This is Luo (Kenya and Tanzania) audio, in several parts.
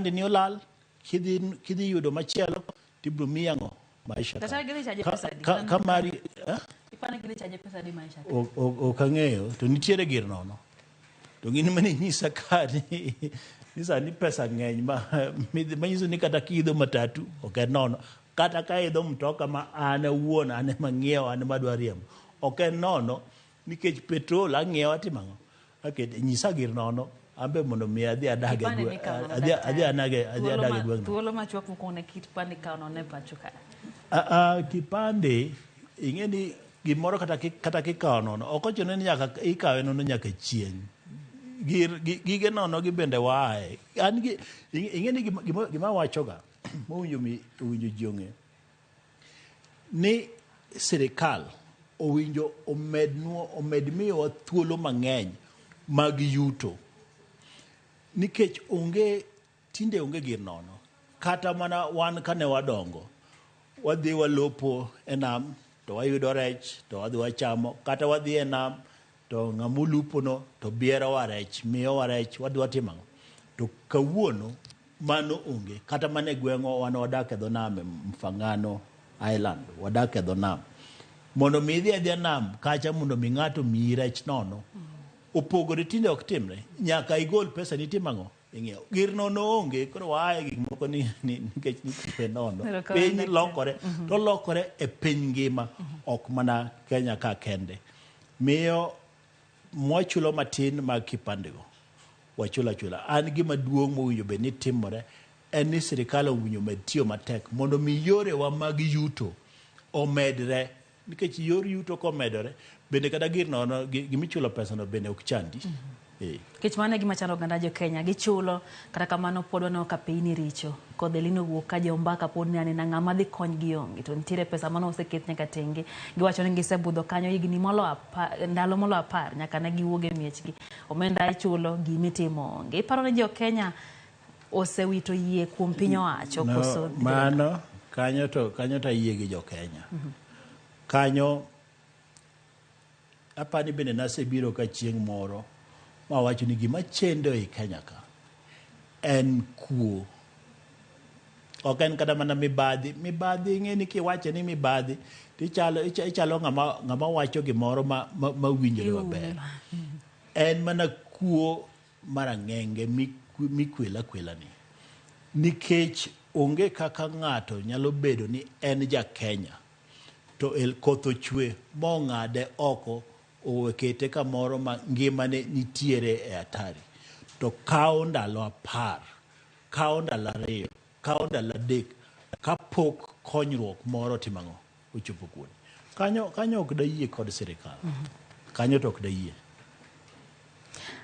kipande ni olal, kidhi kidhi yudo machielo tibiro miyi ang'o? Maisha Daktari, card. gidhi chaje Ka, pesa adi? ka, ka mari eh? Ipani gidhi chaje pesa adi Maisha Card? Ok ang'eyo to nitiere gir nono to gin mane nyisa ka ni ni sani pesa ng'eny ma manyiso ni kata kiidho matatu ok en nono kata ka idho mtoka ma an awuon an ema ng'iewo an ema adwa riembo ok en nono nikech petrol ang'iewo atimo ang'o akete nyisa gir nono ambe mondo mi adhi adag e Kipande gwe- mikawo nono, adhi adhi daktari. anage adhi Thuolo adag e ma- gweng'no. Thuolo machuok mokwongo ne kipande ikawo nono e pacho ka. Ah, ah, kipande ing'e ni gimoro kata kata kikawo nono ok ochuno ni nyaka ikawe nono nyaka chieng' Gir, gige nono gi bende waaye an gi ing'e ni gima, gima, gima awachoga mowinjo mi owinjo ji ong'e ni sirikal owinjo omednwa omed miyowa thuolo mang'eny mag yuto nikech onge tinde onge gir nono kata mana wan kane wadongo wadhi walopo e nam to wayudo rech to wadhi wachamo kata wadhi e nam to ng'ama olupono to bierowa rech miyowa rech wadhi watimo ang'o to kawuono mano onge kata mana e gweng'wa wan wadak e dho nam e Mfangano Island wadak e dho nam mondo mi idhi adhiya nam kacha mondo mi ng'ato miyi rech nono opogore tinde ok timre nyaka igol pesa ni timo ang'o ing'iewo gir nono onge koro waaye gik moko ni nikech nitie nono piny lokore to lokore e piny ngima ok mana Kenya ka kende miyo mwachulo matin mag kipande go wachulo achula an gima duong' mowinjo bed ni timore en ni sirikal owinjo med tiyo matek mondo mi yorewa mag yuto omedre nikech yor yuto komedore bende kata gir nono gimichulo pesano bende ok chandi. Eh. Nikech mano e gima chando oganda jo Kenya, gichulo kata kamano pod waneno ka piny ni richo. Kodh Elnino owuok ka jo ombaka pod ni anena ng'ama dhi konygi onge to nitiere pesa mane oseket nyaka tenge. Giwacho ni gisebudho kanyo higni molo apar, ndalo molo apar nyaka ne giwuog e miechgi. Omenda ichulo, gimitimo onge. Iparo ni jo Kenya osewito yie kuom piny owacho No, koso? mano kanyo to kanyo to ayie gi jo Kenya. Kanyo apani bende nasebiro ka chieng' moro mawacho ni gima chendo ei Kenya ka en kuo. Ok en kata mana mibadhi. Mibadhi ing'e ni kiwache ni mibadhi tichalo ichalo ng'ama ng'ama wacho gimoro ma, ma, ma winjore maber. En mana kuo mar ang'enge mikwela kwela ni. Nikech onge kaka ng'ato nyalo bedo ni en ja Kenya to el koth ochwe mong'ade oko okete kamoro ma ngimane nitiere e hatari to kawo ndalo 10 kawo ndalo 2 kawo ndalo 3 kapok konyruok moro otimo ang'o ochopo kuome kanyo kanyo ok dayie kod sirikal kanyo to ok dayie.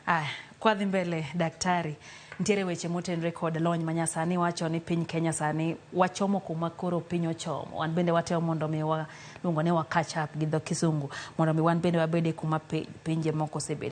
Aya, kwadhi mbele daktari, nitiere weche motenre kod lony manyasani wacho ni piny Kenya sani wachomo kuma koro piny ochomo. Wan bende watemo mondo mi wa luongo ni wa catch up gi dho kisungu mondo mi wan bende wabede kuma pinje moko osebede.